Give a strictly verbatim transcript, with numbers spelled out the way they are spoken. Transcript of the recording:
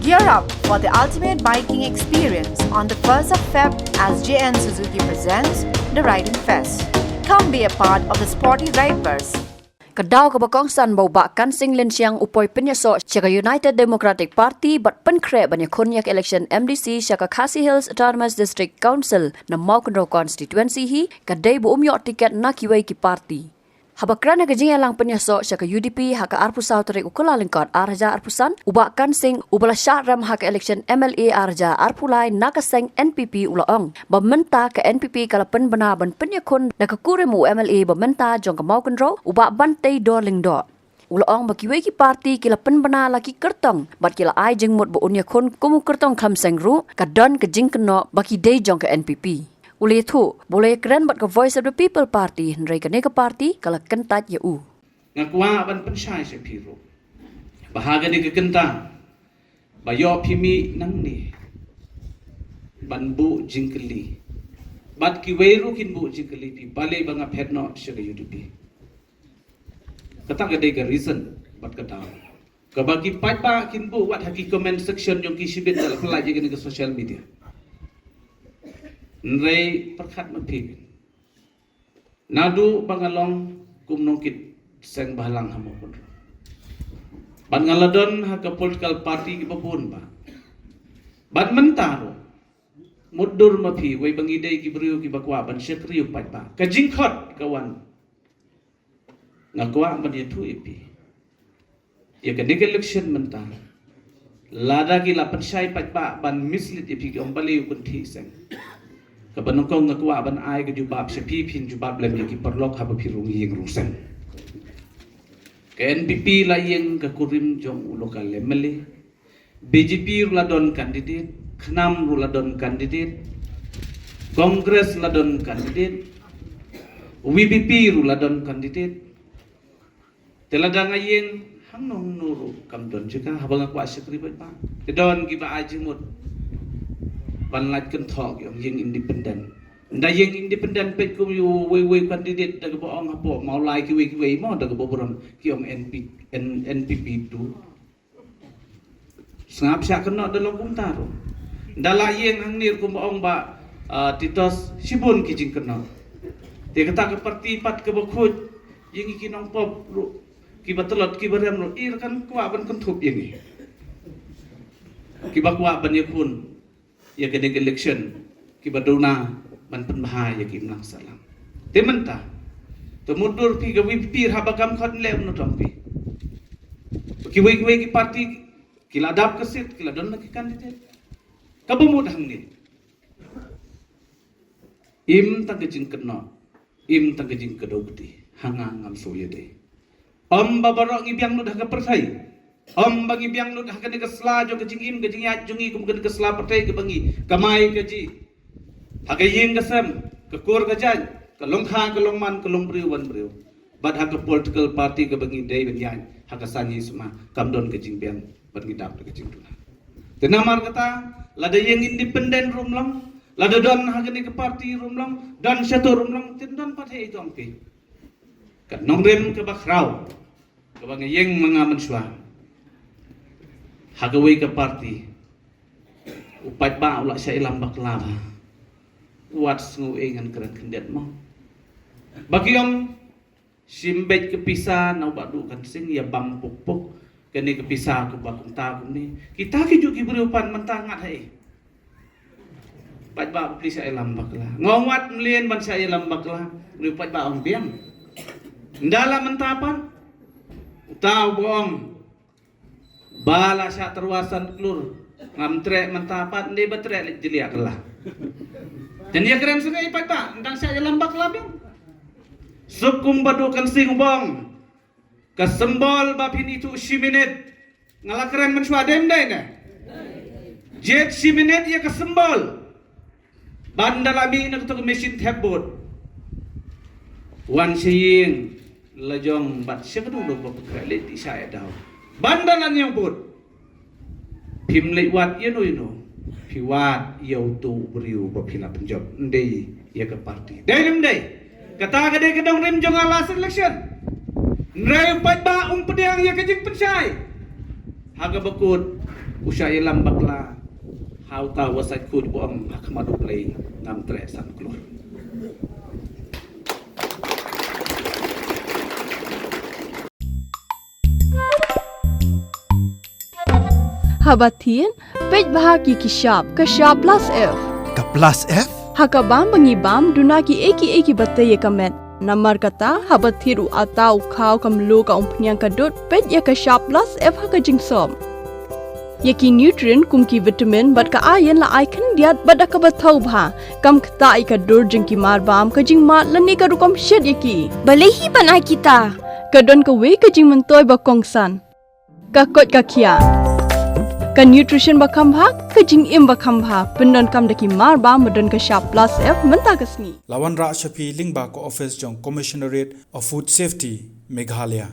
Gear up for the ultimate biking experience on the first of Feb as J N Suzuki presents the Riding Fest. Come be a part of the sporty ride burst. Ka daw kaba kongsan ba u Bah Kansing Lynchiang u poi pynïasoh sha ka United Democratic Party bad pynkhreh ban ïakhun ïa ka election M D C sha ka Khasi Hills Autonomous District Council na Mawkynrew constituency hi, ka dei ba um ïoh tiket na kiwei ki party. Haba kren ha ka jingïalang pynïasoh sha ka U D P ha ka arphew saw tarik u Kyllalyngkot ar hajar arphew san, u Bah Kansing uba la shah rem ha ka election M L A ar hajar arphew lai na ka seng N P P u la ong ba mynta ka N P P ka la pynbna ban pynïakhun da ka kurim u M L A ba mynta jong ka Mawkynrew, u Bah Banteidor Lyngdoh. U la ong ba kiwei ki party ki la pynbna la ki kyrtong bad ki la ai jingmut ba un ïakhun kum u kyrtong khlam seng ruh, ka don ka jingkynnoh ba ki dei jong ka N P P. U la ïathuh ba u la ïakren bad ka Voice of the People Party, hynrei kane ka party ka la kyntait ïa u. Nga kwah ban pynshai sha phi ruh ba ha kane ka kynta ba ïoh phi mih nangne ban buh jingkylli bad kiwei ruh kin buh jingkylli phi balei ba nga phet noh sha ka U D P. Kata ka dei ka reason bad ka daw kaba ki paidbah kin buh wat ha ki comment section jong ki shibit da la pynlait ïa kane ka social media. Hynrei pyrkhat ma phi, naduh ba nga long kum nongkit seng bhalang ha Mawkynrew bad nga la don ha ka political party kiba bun bah, bad mynta ruh mutdur ma phi wei ba ngi dei ki briew kiba kwah ban shakri u paidbah. Ka jingkhot ka wan, nga kwah ban ïathuh ïa phi, ïa kane ka election mynta, lada ki la pynshai paidbah ban mislead ïa phi, ki ong balei u kynthih seng. Kaba nyngkong nga kwah ban ai ka jubab sha phi, phin jubab lem ïa ki paralok haba phi rung ïing rung sem. Ka N P P la ïeng ka kurim jong u local M L A. B J P ruh la don candidate, KHNAM ruh la don candidate, Congress la don candidate, V P P ruh la don candidate. Te lada nga ïeng hangno hangno ruh kam don jaka haba nga kwah shakri bad ba. Te don kiba ai jingmut ban lait kynthoh ki ong ïeng independent. Nda ïeng independent peit kum ïa uwei uwei candidate da kaba ong hapoh Mawlai kiwei kiwei mo da kaba burom ki ong N P, N, N P P tu. Sngap shah kynnoh da long kumta ruh. Da la ïeng hangne ruh kumba ong bah, ah, Titos shibun ki jingkynnoh. Te kata ka party pat kaba khuid ïa ngi ki nongpop ruh, kiba tlot kiba rem ruh, i ruh kan kwah ban kynthup ïa ngi. Kiba kwah ban ïakhun ïa kane ka election kiba duna ban pynbha ïa ki imlang sahlang. Te mynta te mutdur phi ka V P P haba kam khot leh um notong phi. Kiwei kiwei ki party ki la dap ka seat, ki la don la ki candidate. Kaba mut hangne, im tang ka jingkynnoh, im tang ka jingkdew kti. Ha nga ngam shu ïadei. Ym ba baroh ngi biang lut ha ka pyrthei. Ym ba ngi biang lut ha kane ka sla jong ka jingim ka jingïaid jong ngi kum kane ka sla pyrthei kaba ngi kamai kajih ha ka ïing ka sem, ka kur ka jaiñ, ka longkha ka longman, ka longbriew ban briew. Bad ha ka political party kaba ngi dei ban ïaid ha ka sangeh sma, kam don ka jingbiang bad ngi dap da ka jingduna. Te namar kata, lada ïeng independent ruh ym long, lada don ha kane ka party ruh ym long, don shato ruh ym long, te don pat ha i tong phi. Ka nongrim kaba khraw kaba nga ïeng ma nga mynshuwa ha kawei ka party, u paidbah u la shah ïalam bakla ba wat sngew ei ngan kren khyndiat mo. Ba ki ong shim beit ka pisa na u Bah Duh Kansing ïa bam puk puk. Kane ka pisa kaba kumta kumne. Kita ki juh ki briew pat mynta ngat ha ei. Paidbah pli shah ïalam bakla. Nga ong wat mlien ban shah ïalam bakla. Briew paidbah ong biang. Nda la mynta pat uta u ba ong ba la shah tyrwa san klur. Ngam treh mynta pat, nda ba treh leit jylliew la. Te ïa kren sngewbha paidbah, nda shah ïalam bakla biang. Suk kum Bah Duh Kansing u ba ong. Ka symbol ba phin ithuh shi minit. Nga la kren mynshuwa, dei ym dei ne? Jied shi minit ïa ka symbol. Ban da la mih na kato ka machine thep vote. Wan sha ïing la jong bad sha ka dong dong ba pynkreh leit ti sha ïa daw. Ban da la ñiew vote. Phim leit wad ïa no ïa no. Phi wad ïa uto u briew ba phi la pynjop. Ym dei ïa ka party. Dei ne ym dei? Kata ka dei ka nongrim jong nga last election. Hynrei u paidbah um pdiang ïa ka jingpynshai. Ha kaba kut U shah ïalam bakla ha uta u wa sait khuid, ba ong ha khmat U Blei ngam treh san klur. Haba thied, peit bha ki ki shap, ka shap plus F. Ka plus F? Ha ka bam ba ngi bam, duna ki ei ki ei ki ba tei ïa ka met. Namar kata, haba thied u ata, u khaw, ka mluh, ka umphniang, ka dud, peit ïa ka shap plus F ha ka jingsop. Ïa ki nutrient kum ki vitamin bad ka iron la ai khyndiat bad da kaba thaw bha. Kam ktah ïa ka dur jong ki mar bam, ka jingmad lane ka rukom shet ïa ki. Balei hi ban ai kita? Ka don kawei ka jingmyntoi ba kongsan. Ka koit ka khiah. Ka nutrition ba kham bha, ka jingim ba kham bha. Pyndonkam da ki mar bam ba don ka shap plus F mynta ka sngi. La wanrah sha phi lyngba ka office jong Commissionerate of Food Safety, Meghalaya.